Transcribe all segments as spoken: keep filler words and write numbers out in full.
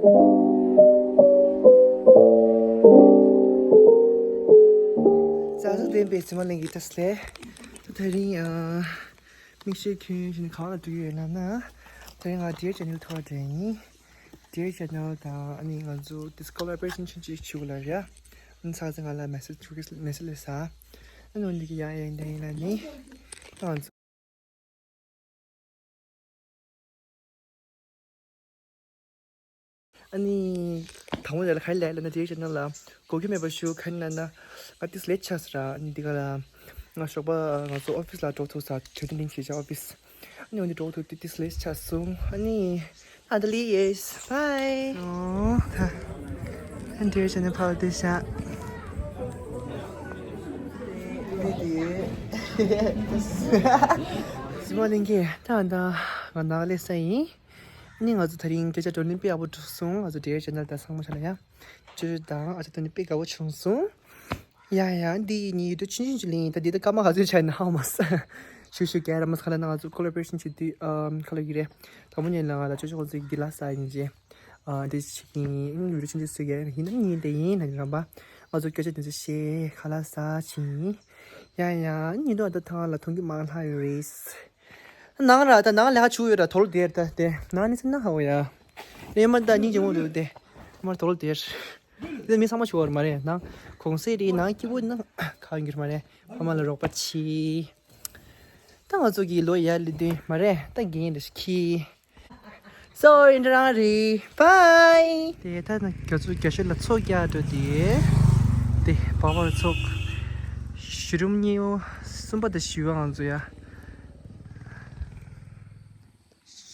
ལྡན་པའི་གཟིགས་མོ་ལྷན་རྒྱས་བཀྲ་ཤིས་བདེ་ལེགས། ད་རིང་ཨ། མིག་ཤེལ་གྱོན་བཞིན་གང་ལ་འགྲོ་གི་ཡོད་ལབ་ན། དེ་རིང་ང་Dear Channel་ཐོག་འགྲོ་ཡིན། Dear Channel་དང་ཨ་ནི་ང་ཚོ་Discover Operation་ཆུང་ཆུང་ཞིག་བྱེད་དགོས་ལ་རེད། ཨ་ནི་ཚ་ཚ་ང་ལ་message་ཆུ་གི་message་སླེབས་ས། ཨ་ནི་འོན་ཏེ་གི་ཡང་ཡང་འདི་ཡིན་ལ་ནི། ང་ཚོ། ཨ་ནི། དང་པོ་དེ་ལ་ག་རེ་ལབ་ལབ་ན་Dear Channel་ལ་གོ་གི་མེད་པ་ཞུ་ག་རེ་ན་ན། ང་ཏིས་ལེཊ་ཆགས་སོང་ར། ཨ་ནི་འདི་ག་ལ། ང་ཞོགས་པ་ང་ཚོ་ཨོ་ཕིས་ལ་འགྲོ་ཐུག་ས་དྲོད་འདི་ལིང་བྱེད་བྱ་ཨོ་ཕིས། ཨ་ནི་འོ་འདི་འགྲོ་ཐུག་ཏིས་ལེཊ་ཆགས་སོང་ཨ་ནི། ཨ་ད་ལི་ཡེས་བྷའི། ཨོ་ད། ཨ་Dear Channel་ཕར་བལྟས་ཤག་འདི་དེ། གཟིགས་མོ་ལྷན་རྒྱས་ད་ད་ང་ནང་སླེབས་ས་ཡིན། ནི་ང་ཚོ་དེ་རིང་སྐད་ཆ་བགྲོ་གླེང་དཔེ་ཡག་པོ་འགྲོ་སོང་། ང་ཚོ་Dear Channel་དང་ཚང་མ་ཆ་ལ་ཡ། ཅོ་ཅོ་དང་ཨ་ཅག་དོ་ནི་དཔེ་དགའ་པོ་བྱུང་སོང་། ཡ་ཡ་འདི་ནི་ཡུལ་དུ་ཆུང་ཆུང་ཅིག་ལིང་ད་འདི་ད་སྐར་མ་ག་ཚོད་ཆགས་ན་ཧ་མ་ས། ཞུ་ཞུ་རྒྱ་ར་མ་ས་ཁ་ལ་ན་ང་ཚོ་collaboration་བྱེད་དུས་ཨམ་ཁ་ལོ་གི་རེད། དང་པོ་ཉིད་ལ་ང་ལ་ཅོ་ཅོ་ཁོང་ཚོ་གི་འདི་ལ་ས་ཡིན་ཅེ། ཨ་འདི་ཞིག་ཡིན་ཡུལ་དུ་ཆུང་ཆུང་སུ་ག་ཡིན་ན་ཡིན་དེ་ཡིན་ན་རམ་པ། ང་ཚོ་སྐད་ཆ་དེ་ཚོ་བཤད་ཁ་ལ་ས་ཕྱིན། ཡ་ཡ་ཉིན་དུ་ཨ་ད་ཐང་ལ་ཐོང་གི་མང་ལྷ་ཡོད་རེད། ནང་ར་ད་ནང་ལས་ཀ་བྱུག་ཡོད་ར་དོལ་དེར་ད་དེ་ནང་ནི་སེ་ན་ཧ་བོ་ཡ། ལས་མ་ད་ཉིན་ཇེ་མོ་རེད་དེ། མ་དོལ་དེར། དེ་མི་ཚང་མ་བྱུག་བར་མ་རེད་ནང་གོང་སེ་རེད་ནང་སྐྱིད་པོ་ནང་གང་འགྱུར་མ་རེད་ཕ་མ་ལ་རོགས་པ་ཆི། ད་ང་ཚོ་གི་ལོ་ཡར་ལི་དུས་མ་རེད་ད་རྒན་རེ་ཤི། སོ་ཨིན་རང་རེད་བྷའི། དེ་ད་ནི་རྒྱ་མཚོ་རྒྱ་ཤོད་ལ་ཚོགས་རྒྱག་འགྲོ་དེ། དེ་བ་བར་ཚོགས། གཞི་རིམ་གཉིས་པོ་གསུམ་པ་དང་བཞི་པ་ང་ཚོ་ཡ།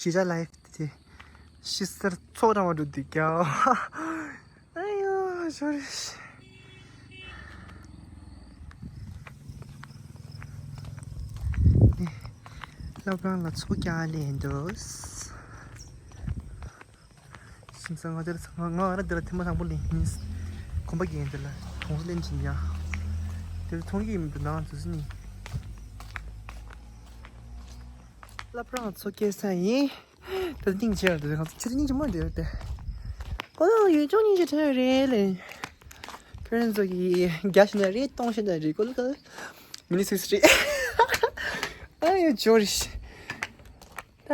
གཞིས་ཆགས་ལའིབ་དེ། ཤི་སར་ཚོགས་རང་བ་འགྲོ་དུས་ཀྱང་། ཨ་ཡོ་ཞོ་རེ་ཤི། སློབ་རང་ལ་ཚོགས་རྒྱག་ལེན་འདུག་ཤིང་ས་ང་དེར་ང་ང་ར་དེར་ཐེངས་མ་དང་པོ་ལེན་ཡིན། གོམ་པ་རྒྱན་དེ་ལ་གྲོང་ཚོ་ལེན་གྱིན་ཡ། དེར་མཐོང་གི་ཡིན་འདུག་ནང་དུ་ཟིན་ནི། སློབ་རང་ཚོ་སྐྱེལ་ས་ཡིན། ད་སྙིང་རྗེ་རེད་ང་ཚོ་ཕྱིར་སྙིང་རྗེ་མོ་རེད་དེ། ཁོ་ཚོ་ཡུལ་ལྗོངས་སྙིང་རྗེ་དྲན་རེད་ལེ། ཁྱོད་རང་ཚོ་གི་བརྒྱ་ཞིག་ན་རེད་སྟོང་ཞིག་ན་རེད་ཀོ་ལ་ཀ། མི་ནི་སུས་རེད། ཨ་ཡོ་ཇོ་རེ་ཤི། ད་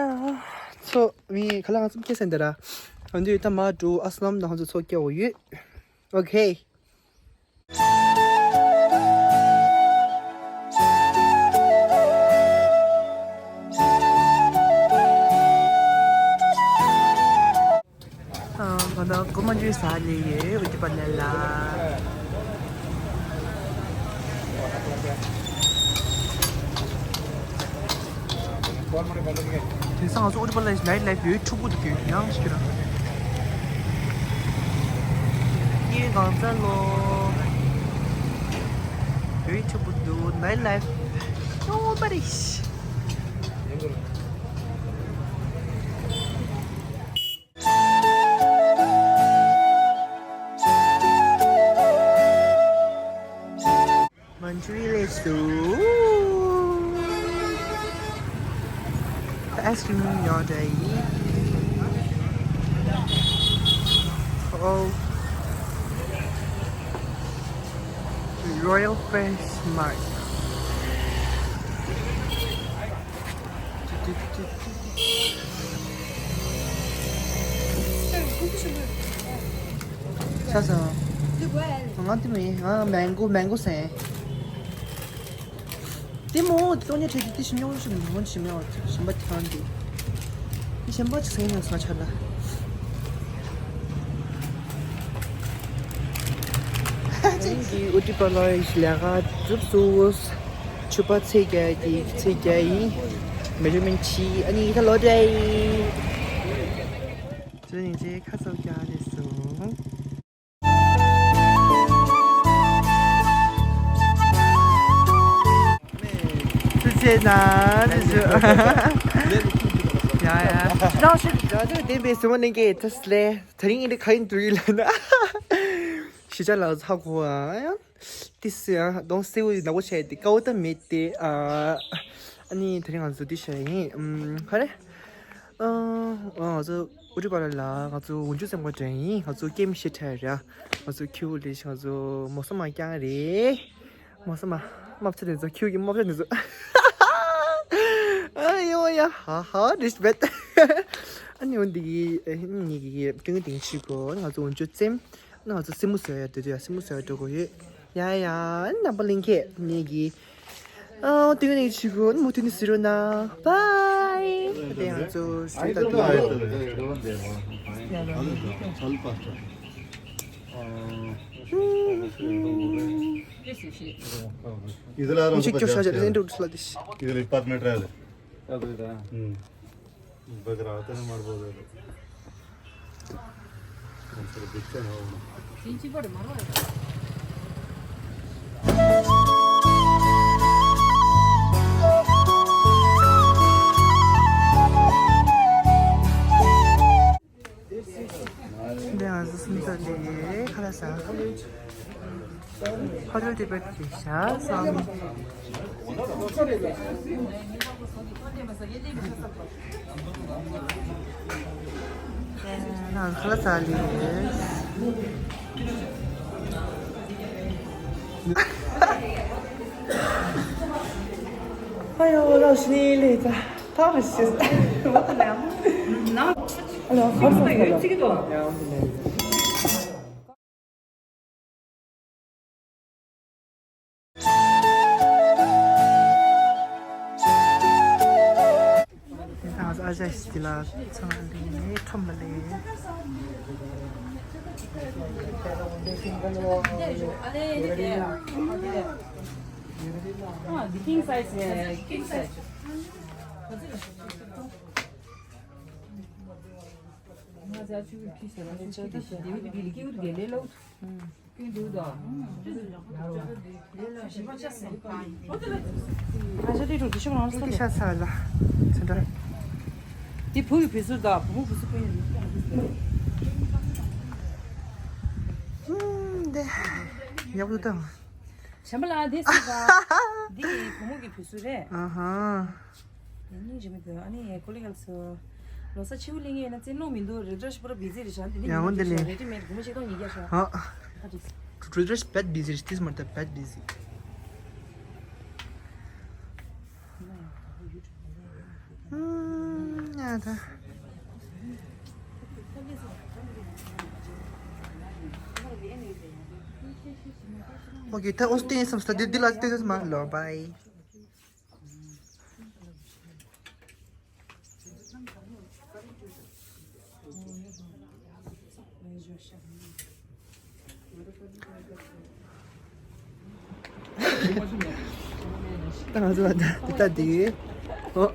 ཚོ་མི་ཁ་ལག་ང་ཚོ་སྐྱེལ་ས་འདི་ར། འོན་ཏེ་ད་མ་འགྲོ་ཨ་སི་ལམ་ན་ང་ཚོ་ཚོ་སྐྱེལ་འོ་ཡོད། ཨོ་ཁེ། ང་ད་ཀོ་མ་ཇུས་ཟ་ལེ་ཡོད་འུ་ཅི་པ་ལེ་ལ། དེང་སང་ང་ཚོ་ཨོ་ཏི་པ་ལ་ནའིཊ་ལའིཕ་ཡོད་ཕྲུ་གུ་འདུག་གི་ཡང་ཞིག་ར། ཡིན་གང་ཚ་ལོ། ཡོད་ཕྲུ་གུ་འདུག་ནའིཊ་ལའིཕ། Nobody། Manjuli Zoo. The ice cream your day. Oh. Royal Fresh Mart. ས་ས། ང་དེ་མིན་ང་མེང་གོ་མེང་གོ་སེ། དེ་མོ་ཏོ་ཉེ་ཁྲེ་དེ་ཤི་ཉོ་ཤི་མི་ཤི་མེ་ཤི་མ་ཐང་དེ། ཤམ་པ་ཅི་སེ་ཉོ་ས་ཆ་ལ། ཨུ་ཏི་པ་ལོའི་ལས་ཀ་གྲུབ་སོང་། ཕྱུ་པ་ཚེས་བརྒྱད་ཀྱི་ཚེས་བརྒྱད་ཡིན། མེ་ཇར་མེན་ཊི་ཨ་ནི་ད་ལོ་འདྲ་ཡིན། ཚོ་ཡིན་ཅེ་ཁ་ཚོ་རྒྱག་རེད་སོང་། ཚེ་ཚེ་ན་ཚེ་ཚེ། ཡ་ཡ། རང་ཤི་རང་ཚོ་བདེན་པའི་སེམས་པ་ནས་ཀྱི་ཐུགས་ལས་དེ་རིང་ཨིན་དྲི་ག་ཡིན་འདུག་ཡིན་ལ་ན། གཞིས་ཆགས་ལ་ཚ་གོ་ཨ་ཡང་། ཏི་སི་ཡང་གདོང་སེ་བོ་ནག་པོ་བྱས་ཏེ་དཀའ་བོ་ད་མེད་དེ་ཨ། ཨ་ནི་དེ་རིང་ང་ཚོ་འདི་བྱས་ཡིན་ཨམ་ག་རེ། ཨ་ང་ཚོ་ ཨུ་ཏི་པ་ལ་ལ་ང་ཚོ་འོ་འཇུ་སེམས་ཁ་དྲན་ཡིན། ང་ཚོ་ཀེམ་ཤི་ཐལ་ར། ང་ཚོ་ཁྱིའུ་ལས་ང་ཚོ་མོ་ས་མ་རྐྱང་རེད། མོ་ས་མ་མ་བྱ་དེ་ཚོ་ཁྱིའུ་གི་མ་བྱ་དེ་ཚོ། ཨ་ཡོ་ཡ་ཧ་ཧ་རེས་བེད། ཨ་ནི་འོན་ཏེ་གི་ཨ་ནི་གི་ཀྱི་ཀྱི་ཆུ་གོ་ང་ཚོ་འོ་འཇུ་ཙེམ། ང་ཚོ་སེམས་མོ་ཟོས་ཡ་དེ་དུ་ཡ་སེམས་མོ་ཟོས་ཡ་འགྲོ་གོ་ཡོད། ཡ་ཡ་རྣམ་པ་ལིང་ཁེ་ནས་གི་ཨ་དེ་ནས་ཆུ་གོ་མུ་མཐུད་ནས་ཟེར་རོ་ན། བའི། དེ་ང་ཚོ་ཞུ་ད་དུ་ཡ་ལ་ནི་ཀྱང་། ཚལ་པ་སྟོ། ཨ། ཨུ་ཅག་ཤ་ཤ་དེ་འདྲ་འདུག་ལ་དེ་ཤི། ཡ་ལ་པར་མེ་ཊར་རེད། ཨ་དེ་ད། ཨུམ། འདི་ང་ཚོ་སུམ་ཚ་ལས་ཁ་ལག་ཟ། ཕ་ལོ་དེ་པར་གྱི་ཤ་སམ། ང་ཁ་ལག་ཟ་ལི། ཨ་ཡོ་ལོ་ཤི་ནི་ལེ་ད་ཐ་མ་ཤི། ཨ་ལོ་ཁར་སོང་ཁ་ལོ། ང་ཚོ་ཨ་ཅག་ཞིག་ལ་ཚང་མ་ལས་ཁྲོམ་ལ་ལས། ཨ་འདི་ཀིང་སའི་ཛི་ཡ། ཀིང་སའི་ཛི། ང་ཚོ་ཆུ་ཁྱི་ཟེར་ལ་ཆུ་ཁྱི་དེ་ཤི་དེ་བི་དེ་བི་ལི་ཀིའུ་དེ་ལེ་ལོ། ཨ་ཤ་དེ་ཀྲུག་དེ་ཤོག་རང་ས་ལ་ཤ་ཚ་ལ་ཚ་འདྲ། དེ་བུ་ཡི་བུ་སུ་ད་བུ་མོ་བུ་སུ་ཕན་ཡོད། ཨུམ་དེ་ཡག་པོ་དང་། བྱམས་པ་ལགས་དེ་སུ་ད། འདི་བུ་མོ་གི་བུ་སུ་རེད། ཨ་ཧ། ཡང་སྙིང་རྗེ་མི་དགོས། ཨ་ནི་ཀོ་ལི་གལ་སོ། ལོ་ས་ཆེའུ་ལེན་ཡས་ན་བཙན་ལོང་མི་འདུག་རེ་ཌི་རེ་ཤི་པུ་ར་བི་ཛི་རེད་ཤག་འདི་ནི་ཡང་འོན་ཏེ་ལེ། རེ་ཌི་མེད་དགུ་མ་ཆིག་སྟོང་ཉིས་བརྒྱ་ཤག་ཧ། ཧ་ཏིས། རེ་ཌི་རེ་ཤི་བེད་བི་ཛི་རེད་ཏིས་མ་ད་བེད་བི་ཛི། ཨུམ་ཡ་ད། ཨོ་ཁེ་ད་ཨོ་སྟེ་སམ་སྟ་འདི་འདི་ལ་སྟེ་སམ་ལོ་བའི། ད་ང་ཚོ་ད་ད་ད་དེ། ཨོ།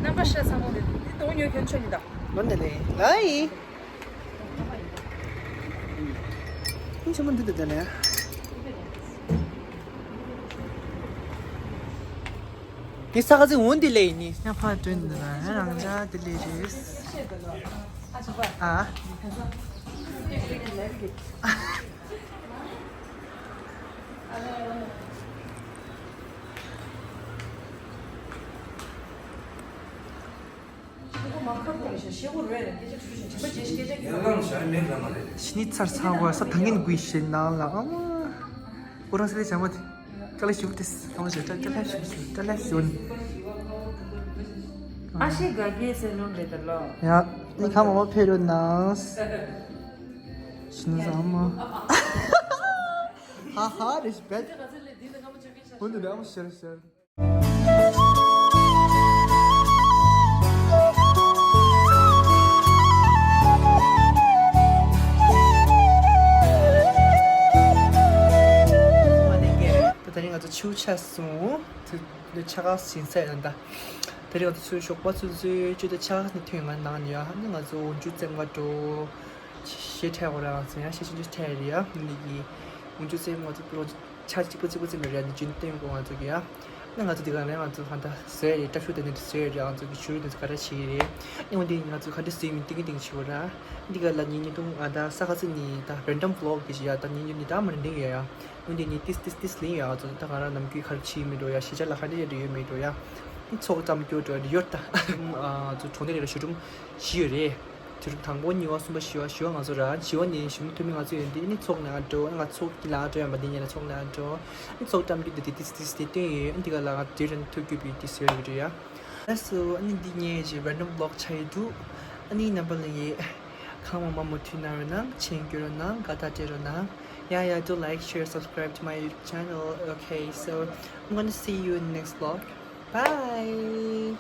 རྣམ་པ་ཤ་ཚ་མོ་རེད། འདི་དོ་ཉོ་ཁྱོད་ཆོ་ནི་ད། ལོ་ནས་ལེ་ལའི། ཁྱོད་ཆོ་མོ་འདི་ད་ད་ལེ། དེ་ས་ཁ་ཚིག་འོན་དེ་ལས་ཡིན་ནི། ཡ་ཕ་དོན་འདི་ལ་ཡ་རང་ཅག་དེ་ལས་རེད། ཨ། ཤི་ནི་ཚར་ཚང་བ་ས་ཐང་གིན་གུས་ཤེས་ནང་ལ་ཨ་མ། ཁོ་རང་སེ་ལེ་བྱ་མ་དེ། ཀ་ལ་ཞུ་ཏེ་སི་ཐང་ཞེ་ཀ་ལ་ཞུ་ཀ་ལ་ཞུ་ནི། ཨ་ཤི་ག་གེ་སེ་ལོན་རེད་ད་ལོ། ཡ་ནི་ཁ་མ་མ་ཕེ་རོ་ནང་། ཤི་ནི་ཚང་མ། ཧ་ཧ་རེ་ཤི་བེད། ཧུན་དུ་ནི་ཨ་མ་ཤར་ཤར། ད་ད་རིང་ང་ཚོ་ཆུ་ཆ་སོང་། དེ་ཆ་ག་ཞིང་ས་ཡང་ད། ད་རིང་ང་ཚོ་ཞོགས་པ་ཆུ་ཚོད་བཅུ་དང་ཕྱེད་ཀ་ནས་ཐོན་ང་ནང་ནས་ཡ་ཧ་ནི་ང་ཚོ་འོ་འཇུ་རྩེ་མོ་འགྲོ། ཤེས་ཁྲལ་འོ་ར་ང་ཚོ་ཡ་ཤེས་ཤེས་འཇུ་ཁྲལ་རེད་ཡ་ནི་གི། འོ་འཇུ་རྩེ་མོ་ང་ཚོ་ལོ། ཆ་གཅིག་པ་གཅིག་པ་ཙམ་རེད་ནི་རྒྱུན་གཏན་གོ་ང་ཚོ་གི་ཡ། ནི་ང་ཚོ་འདི་ག་ནས་ང་ཚོ་ག་འདྲ་བཟོས་རེད། སྐྲ་ཤུ་དེ་ནས་བཟོས་རེད། ང་ཚོ་གི་ཆུ་རུད་དེ་ཚོ་ག་འདྲ་བྱེད་ཀྱི་རེད། ནི་འོ་འདི་ང་ཚོ་ག་འདྲ་བཟོས་མིན་ཏིང་ཏིང་བྱེད་གོ་ར། འདི་ག་ལ་ཉིན་ཉིན་ཏུང་ཨ་ད་ས་ཁ་ཚི་ནི་ད་རེན་ཌམ་བི་ལོག་གི་ཞིག་ཡ་ད་ཉིན་ཉིན་ནི་ད་མ་རེན་ཌིང་ཡ་ཡ། འོ་འདི་ནི་ཏིས་ཏིས་ཏིས་ལིང་ཡ་ང་ཚོ་ད་ག་ར་ནམ་རྒྱུན་ག་རེ་བྱེད་མི་འགྲོ་ཡ་ཤེས་བྱ་ལ་ག་འདྲ་ཡ་འདྲ་ཡོད་མི་འགྲོ་ཡ། ཚོགས་བཀྲམ་རྒྱུ་འགྲོ་ཡོད་ད། ཨ་ཚོ་གྲོང་སྡེ་རེ་ལ་ཞོ་སྒྲུང་བཞི་ཡོད་རེད། ཞོ་སྒྲུང་དང་པོ་གཉིས་པ་གསུམ་པ་བཞི་པ། བཞི་པ་ང་ཚོ་ར། བཞི་པ་ནས་ཞུ་མི་ཐུབ་མི་ང་ཚོ་ཡོད་འདི་ནི་ཚོགས་ནང་འགྲོ། ང་ཚོགས་ཀྱི་ལ་འགྲོ་ཡོད་པ་འདི་ཉིད་ལ་ཚོགས་ནང་འགྲོ། ཚོགས་བཀྲམ་རྒྱུ་འདི་དེ་དེ་དེ་དེ་སྟོན་ཡོད། འདི་ག་ལ་ང་དེ་རིང་ཐུག་རྒྱུ་བི་དེ་ཟེར་གི་རེད་ཡ། ལགས་སོ། ཨ་ནི་འདི་ངའི་ཇི་random vlog ཆགས་ཡོད་འདུག་ཨ་ནི་རྣམ་པ་ལ་ངའི་གང་མང་མང་མུ་མཐུད་གནང་རོགས་གནང་། མཆན་འགྱུར་རོགས་གནང་། དགའ་རྟགས་སྤྲད་རོགས་གནང་། Yeah, yeah, do like, share, subscribe to my YouTube channel. Okay, so I'm gonna see you in next vlog. Bye.